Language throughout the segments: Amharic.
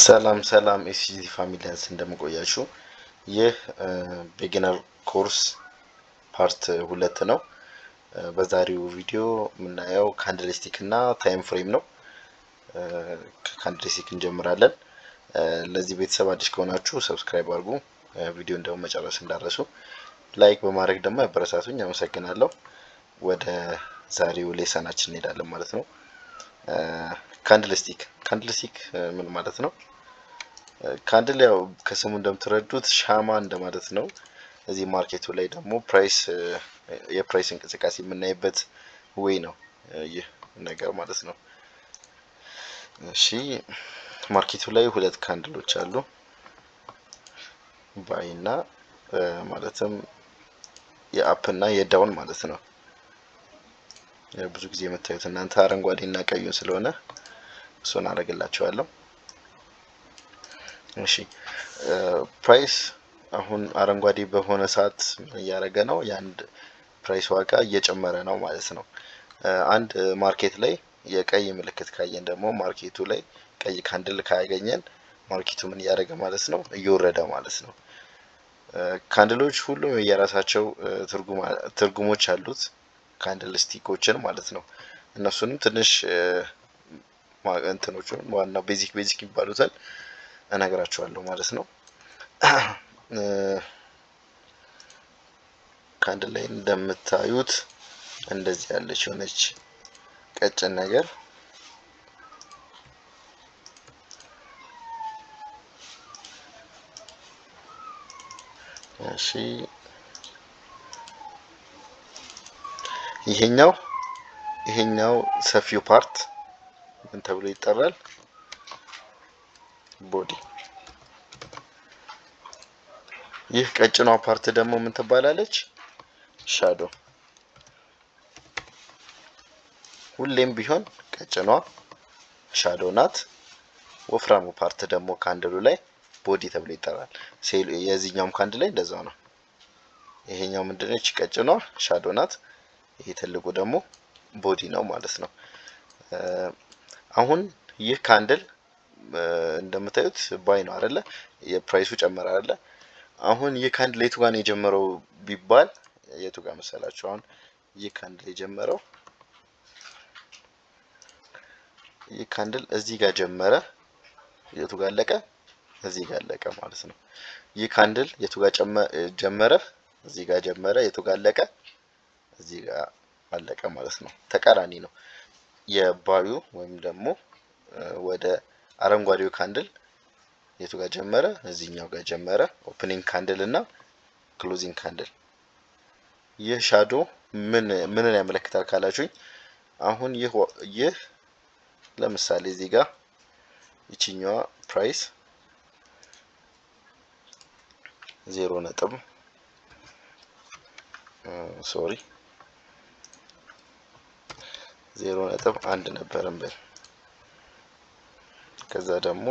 ሰላም ሰላም ኤስጂቲ familians እንደምን ቆያችሁ። ይህ beginner course part 2 ነው። በዛሬው ቪዲዮ የምናየው candlestick እና time frame ነው። ከ candlestick እንጀምራለን። ለዚህ ቤተሰብ አዲስ ከሆናችሁ subscribe አድርጉ። ቪዲዮን ደግሞ መጨረስ እንዳትረሱ፣ like በማድረግ ደግሞ ያበረታቱኝ። አመሰግናለሁ። ወደ ዛሬው lesson ኣችን እንሄዳለን ማለት ነው። Candlestick፣ candlestick ምን ማለት ነው? Candle ያው ከስሙ እንደምትረዱት ሻማ እንደማለት ነው። እዚህ market ኡ ላይ ደግሞ price የ price እንቅስቃሴ የምናይበት way ነው ይህ ነገር ማለት ነው። እሺ፣ market ኡ ላይ ሁለት candle ኦች አሉ። Buy እና ማለትም የ up እና የ down ማለት ነው። ብዙ ጊዜ የምታዩት እናንተ አረንጓዴ እና ቀዩን ስለሆነ እሱን አደርግላችኋለሁ። እሺ፣ price አሁን አረንጓዴ በሆነ ሰዓት ምን እያደረገ ነው? የአንድ price ዋጋ እየጨመረ ነው ማለት ነው። አንድ market ላይ የቀይ ምልክት ካየን ደግሞ፣ market ኡ ላይ ቀይ candle ካገኘን market ኡ ምን እያደረገ ማለት ነው? እየወረደ ማለት ነው። Candle ኦች ሁሉም የራሳቸው ትርጉሞች አሉት፣ candlestick ኦችን ማለት ነው። እነሱንም ትንሽ እንትኖቹን ዋናው basic basic የሚባሉትን እነግራችኋለሁ ማለት ነው። Candle ላይ እንደምታዩት እንደዚህ ያለች የሆነች ቀጭን ነገር። እሺ፣ ይሄኛው ሰፊው part ምን ተብሎ ይጠራል? Body። ይህ ቀጭኗ part ደግሞ ምን ትባላለች? Shadow። ሁሌም ቢሆን ቀጭኗ shadow ናት። ወፍራሙ part ደግሞ candle ኡ ላይ body ተብሎ ይጠራል። የዚህኛውም candle ላይ እንደዛው ነው። ይሄኛው ምንድነው? እቺ ቀጭኗ shadow ናት። ይሄ ትልቁ ደግሞ body ነው ማለት ነው። አሁን ይህ candle እንደምታዩት buy ነው አይደለ? የ price ኡ ጨመረ አይደለ? አሁን ይህ candle የቱ ጋር ነው የጀመረው ቢባል የቱ ጋር መሰላችሁ? አሁን ይህ candle የጀመረው፣ ይህ candle እዚህ ጋር ጀመረ። የቱ ጋር አለቀ? እዚህ ጋር አለቀ ማለት ነው። ይህ candle የቱ ጋር ጀመረ? እዚህ ጋር ጀመረ። የቱ ጋር አለቀ? እዚህ ጋር አለቀ ማለት ነው። ተቃራኒ ነው። የ buy ኡ ወይም ደግሞ ወደ አረንጓዴው candle የቱ ጋር ጀመረ? እዚህኛው ጋር ጀመረ። Opening candle እና closing candle። ይህ shadow ምን ምንን ያመለክታል ካላችሁኝ፣ አሁን ይህ ለምሳሌ እዚህ ጋር ይችኛዋ price 0 ነጥብ፣ sorry፣ 0.1 ነበር እንበል። ከዛ ደግሞ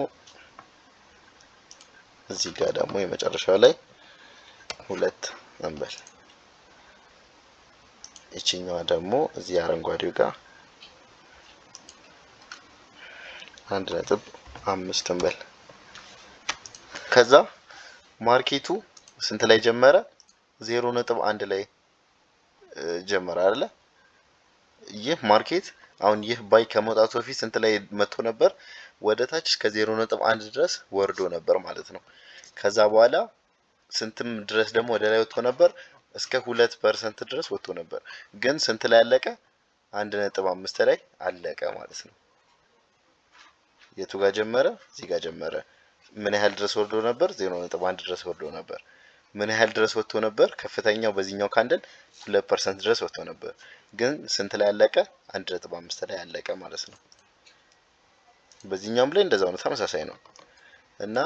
እዚህ ጋር ደግሞ የመጨረሻው ላይ 2 እንበል። ይችኛዋ ደግሞ እዚህ አረንጓዴው ጋር 1.5 እንበል። ከዛ market ኡ ስንት ላይ ጀመረ? 0.1 ላይ ጀመረ አይደለ? ይህ market አሁን ይህ buy ከመውጣቱ በፊት ስንት ላይ መጥቶ ነበር? ወደ ታች እስከ 0.1 ድረስ ወርዶ ነበር ማለት ነው። ከዛ በኋላ ስንትም ድረስ ደግሞ ወደ ላይ ወጥቶ ነበር? እስከ 2% ድረስ ወጥቶ ነበር። ግን ስንት ላይ አለቀ? 1.5 ላይ አለቀ ማለት ነው። የቱ ጋር ጀመረ? እዚህ ጋር ጀመረ። ምን ያህል ድረስ ወርዶ ነበር? 0.1 ድረስ ወርዶ ነበር። ምን ያህል ድረስ ወጥቶ ነበር? ከፍተኛው በዚህኛው candle 2% ድረስ ወጥቶ ነበር። ግን ስንት ላይ አለቀ? 1.5 ላይ አለቀ ማለት ነው። በዚህኛውም ላይ እንደዛው ነው፣ ተመሳሳይ ነው። እና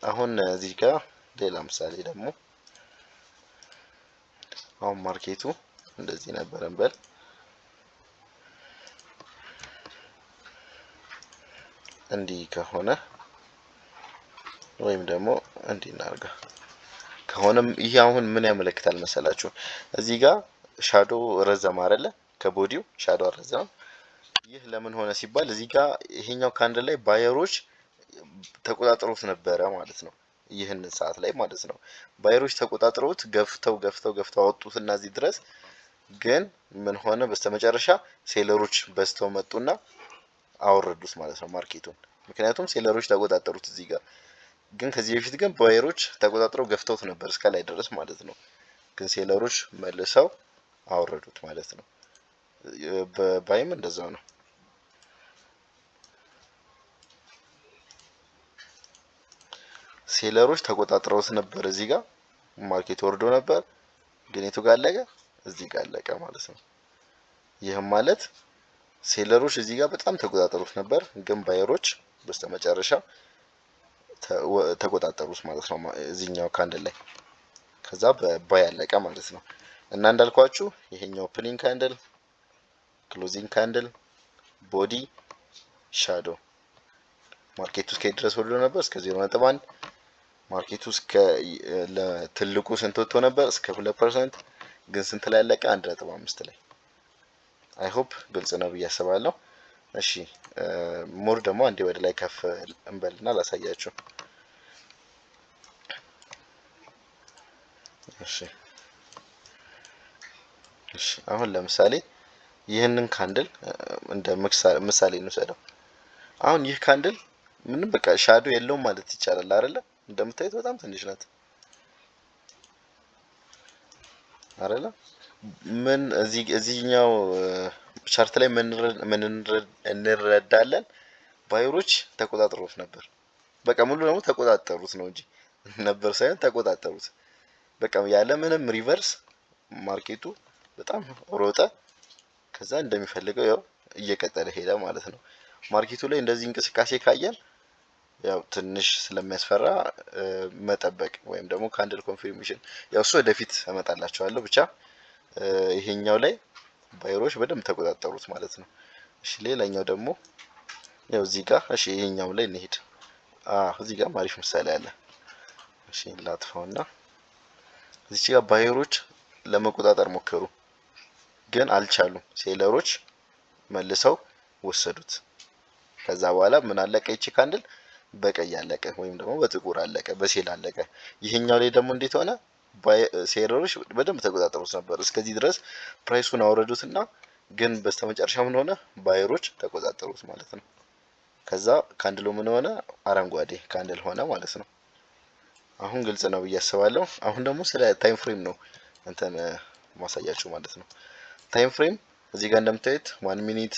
አሁን እዚህ ጋር ሌላ ምሳሌ ደግሞ አሁን market ኡ እንደዚህ ነበር እንበል። እንዲህ ከሆነ ወይም ደግሞ እንዲህ እናድርጋ ከሆነም ይሄ አሁን ምን ያመለክታል መሰላችሁ? እዚህ ጋር shadow ረዘመ አይደለ? ከ body ው shadow አረዘመ። ይህ ለምን ሆነ ሲባል እዚህ ጋር ይሄኛው candle ላይ buyer ኦች ተቆጣጥሮት ነበረ ማለት ነው። ይህንን ሰዓት ላይ ማለት ነው። Buyer ኦች ተቆጣጥረውት ገፍተው ገፍተው ገፍተው አወጡት እና እዚህ ድረስ ግን ምን ሆነ? በስተመጨረሻ seller ኦች በዝተው መጡና አወረዱት ማለት ነው market ኡን። ምክንያቱም seller ኦች ተቆጣጠሩት እዚህ ጋር። ግን ከዚህ በፊት ግን buyer ኦች ተቆጣጥረው ገፍተውት ነበር እስከ ላይ ድረስ ማለት ነው። ግን seller ኦች መልሰው አወረዱት ማለት ነው። በ buy ም እንደዛው ነው። Seller ኦች ተቆጣጥረውት ነበር፣ እዚህ ጋር market ወርዶ ነበር። ግን የቱ ጋር አለቀ? እዚህ ጋር አለቀ ማለት ነው። ይህም ማለት seller ኦች እዚህ ጋር በጣም ተቆጣጠሩት ነበር፣ ግን buyer ኦች በስተመጨረሻ ተቆጣጠሩት ማለት ነው እዚህኛው candle ላይ። ከዛ በ buy አለቀ ማለት ነው። እና እንዳልኳችሁ ይሄኛው opening candle፣ closing candle፣ body፣ shadow። Market ኡ እስከ ድረስ ወርዶ ነበር? እስከ 0.1። Market ኡ እስከ ለትልቁ ስንት ወጥቶ ነበር? እስከ 2%። ግን ስንት ላይ አለቀ? 1.5 ላይ። I hope ግልጽ ነው ብዬ አስባለሁ። እሺ፣ more ደግሞ አንዴ ወደ ላይ ከፍ እንበልና ላሳያችሁ። እሺ፣ አሁን ለምሳሌ ይህንን candle እንደ ምሳሌ እንውሰደው። አሁን ይህ candle ምንም በቃ shadow የለውም ማለት ይቻላል አይደለ? እንደምታዩት በጣም ትንሽ ናት አይደለ? ምን እዚህ እዚህኛው chart ላይ ምን እንረዳለን? Buyer ኦች ተቆጣጥሮት ነበር። በቃ ሙሉ ለሙሉ ተቆጣጠሩት ነው እንጂ ነበር ሳይሆን ተቆጣጠሩት። በቃ ያለ ምንም reverse market ኡ በጣም ሮጠ። ከዛ እንደሚፈልገው ያው እየቀጠለ ሄደ ማለት ነው። Market ኡ ላይ እንደዚህ እንቅስቃሴ ካየን ያው ትንሽ ስለሚያስፈራ መጠበቅ ወይም ደግሞ candle confirmation፣ ያው እሱ ወደፊት እመጣላችኋለሁ። ብቻ ይሄኛው ላይ buyer ኦች በደንብ ተቆጣጠሩት ማለት ነው። እሺ፣ ሌላኛው ደግሞ ያው እዚህ ጋር፣ እሺ ይሄኛው ላይ እንሂድ። እዚህ ጋር አሪፍ ምሳሌ አለ። እሺ፣ ላጥፋውና እዚች ጋር buyer ኦች ለመቆጣጠር ሞከሩ፣ ግን አልቻሉም። Seller ኦች መልሰው ወሰዱት። ከዛ በኋላ ምን አለቀ? ይቺ candle በቀይ አለቀ ወይም ደግሞ በጥቁር አለቀ፣ በ sell አለቀ። ይሄኛው ላይ ደግሞ እንዴት ሆነ? Seller ኦች በደንብ ተቆጣጠሩት ነበር። እስከዚህ ድረስ price ኡን አወረዱትና ግን በስተመጨረሻ ምን ሆነ? Buyer ኦች ተቆጣጠሩት ማለት ነው። ከዛ candle ኡ ምን ሆነ? አረንጓዴ candle ሆነ ማለት ነው። አሁን ግልጽ ነው ብዬ አስባለሁ። አሁን ደግሞ ስለ time frame ነው እንትን ማሳያችሁ ማለት ነው። Time frame እዚህ ጋር እንደምታዩት 1 minute፣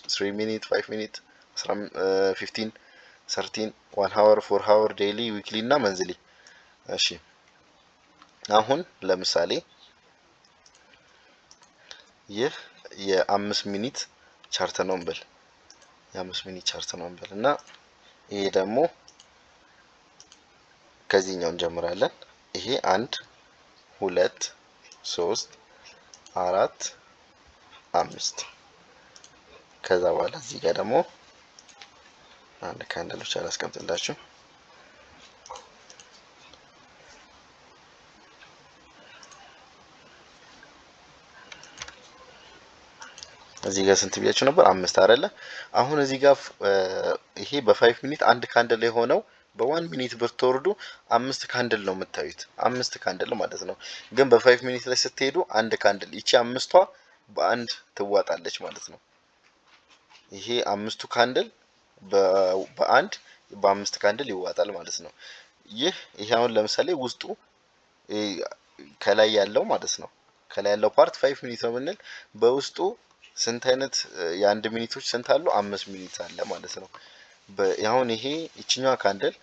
3 minute፣ 5 minute፣ 15፣ 30፣ 1 hour፣ 4 hour፣ daily፣ weekly እና monthly። እሺ፣ አሁን ለምሳሌ ይህ የ5 minute chart ነው እንበል፣ የ5 minute chart ነው እንበል እና ይሄ ደግሞ ከዚህኛው እንጀምራለን። ይሄ አንድ፣ ሁለት፣ ሶስት፣ አራት፣ አምስት። ከዛ በኋላ እዚህ ጋር ደግሞ አንድ candle ብቻ ላስቀምጥላችሁ። እዚህ ጋር ስንት ብያችሁ ነበር? አምስት አይደለ? አሁን እዚህ ጋር ይሄ በ 5 minute አንድ candle የሆነው በ 1 minute ብትወርዱ አምስት candle ነው የምታዩት፣ አምስት candle ማለት ነው። ግን በ 5 minute ላይ ስትሄዱ አንድ candle፣ ይቺ አምስቷ በአንድ ትዋጣለች ማለት ነው። ይሄ አምስቱ candle በአንድ በአምስት candle ይዋጣል ማለት ነው። ይሄ አሁን ለምሳሌ ውስጡ ከላይ ያለው ማለት ነው፣ ከላይ ያለው part 5 minute ነው ብንል በውስጡ ስንት አይነት የአንድ minute ኦች ስንት አሉ? 5 minute አለ ማለት ነው። አሁን ይሄ ይችኛዋ candle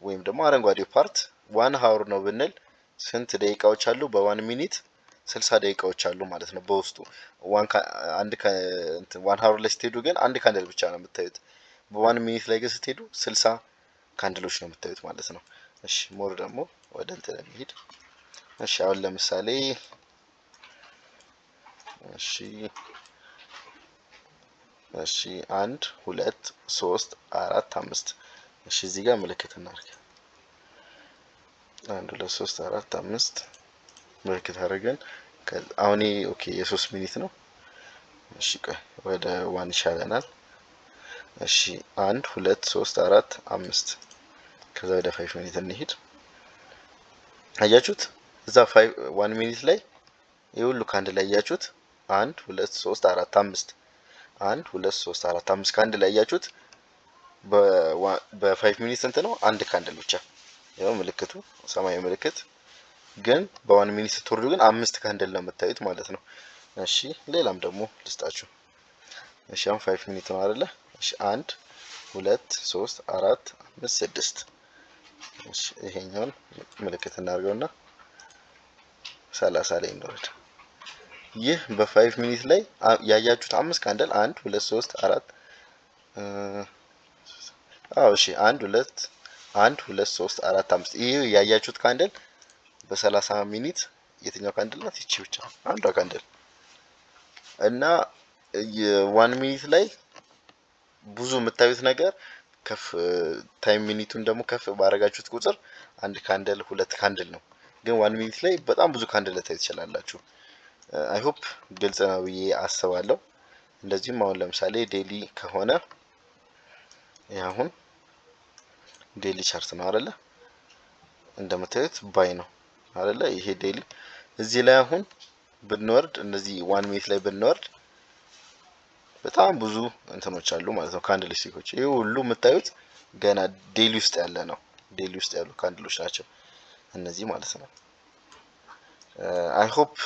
ወይም ደግሞ አረንጓዴው part 1 hour ነው ብንል ስንት ደቂቃዎች አሉ? በ 1 minute 60 ደቂቃዎች አሉ ማለት ነው። በውስጡ አንድ 1 hour ላይ ስትሄዱ ግን አንድ candle ብቻ ነው የምታዩት። በ 1 minute ላይ ግን ስትሄዱ 60 candle ኦች ነው የምታዩት ማለት ነው። እሺ፣ more ደግሞ ወደ እንትን እንሂድ። እሺ፣ አሁን ለምሳሌ እሺ፣ አንድ፣ ሁለት፣ ሶስት፣ አራት፣ አምስት። እሺ፣ እዚህ ጋር ምልክት እናድርግ። አንድ፣ ሁለት፣ ሶስት፣ አራት፣ አምስት ምልክት አድርገን አሁን okay፣ የ3 minute ነው። እሺ፣ ቆይ ወደ one ይሻለናል። እሺ፣ አንድ፣ ሁለት፣ ሶስት፣ አራት፣ አምስት። ከዛ ወደ 5 minute እንሂድ። አያችሁት? እዛ 5 1 minute ላይ ይህ ሁሉ candle ላይ አያችሁት? አንድ፣ ሁለት፣ ሶስት፣ አራት፣ አምስት። አንድ፣ ሁለት፣ ሶስት፣ አራት፣ አምስት candle ላይ አያችሁት? በ 5 minute ስንት ነው? አንድ candle ብቻ። ያው ምልክቱ ሰማያዊ ምልክት። ግን በ 1 minute ስትወርዱ ግን አምስት candle ነው የምታዩት ማለት ነው። እሺ፣ ሌላም ደግሞ ልስጣችሁ። እሺ፣ አሁን 5 minute ነው አይደለ? እሺ፣ አንድ፣ ሁለት፣ ሶስት፣ አራት፣ አምስት፣ ስድስት። እሺ፣ ይሄኛውን ምልክት እናድርገውና 30 ላይ እንወርድ። ይህ በ 5 minute ላይ ያያችሁት አምስት candle፣ አንድ፣ ሁለት፣ ሶስት፣ አራት፣ አዎ፣ እሺ፣ አንድ፣ ሁለት፣ አንድ፣ ሁለት፣ ሶስት፣ አራት፣ አምስት። ይህ ያያችሁት candle በ30 minute የትኛው candle ናት? ይቺ ብቻ አንዷ candle። እና 1 minute ላይ ብዙ የምታዩት ነገር ከፍ time minute ኡን ደግሞ ከፍ ባደረጋችሁት ቁጥር አንድ candle፣ ሁለት candle ነው። ግን 1 minute ላይ በጣም ብዙ candle ልታዩ ትችላላችሁ። I hope ግልጽ ነው ብዬ አስባለሁ። እንደዚሁም አሁን ለምሳሌ daily ከሆነ፣ ይህ አሁን daily chart ነው አይደለ? እንደምታዩት buy ነው አይደለ? ይሄ daily። እዚህ ላይ አሁን ብንወርድ፣ እነዚህ 1 minute ላይ ብንወርድ በጣም ብዙ እንትኖች አሉ ማለት ነው፣ candlestick ኦች። ይህ ሁሉ የምታዩት ገና daily ውስጥ ያለ ነው። Daily ውስጥ ያሉ candle ኦች ናቸው እነዚህ ማለት ነው። I hope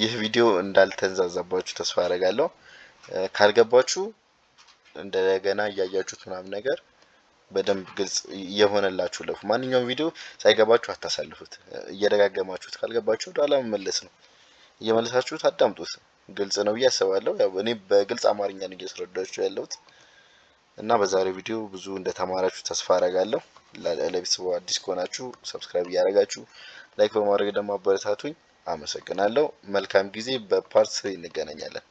ይህ ቪዲዮ እንዳልተንዛዛባችሁ ተስፋ አደርጋለሁ። ካልገባችሁ እንደገና እያያችሁት ምናምን ነገር በደንብ ግልጽ እየሆነላችሁ ለፉ። ማንኛውም ቪዲዮ ሳይገባችሁ አታሳልፉት። እየደጋገማችሁት ካልገባችሁ ወደ ኋላ መመለስ ነው። እየመለሳችሁት አዳምጡት። ግልጽ ነው ብዬ አስባለሁ። ያው እኔ በግልጽ አማርኛ ነው እያስረዳችሁ ያለሁት እና በዛሬው ቪዲዮ ብዙ እንደተማራችሁ ተስፋ አደርጋለሁ። ለቤተሰቡ አዲስ ከሆናችሁ subscribe እያደረጋችሁ፣ like በማድረግ ደግሞ አበረታቱኝ። አመሰግናለሁ። መልካም ጊዜ። በ part 3 እንገናኛለን።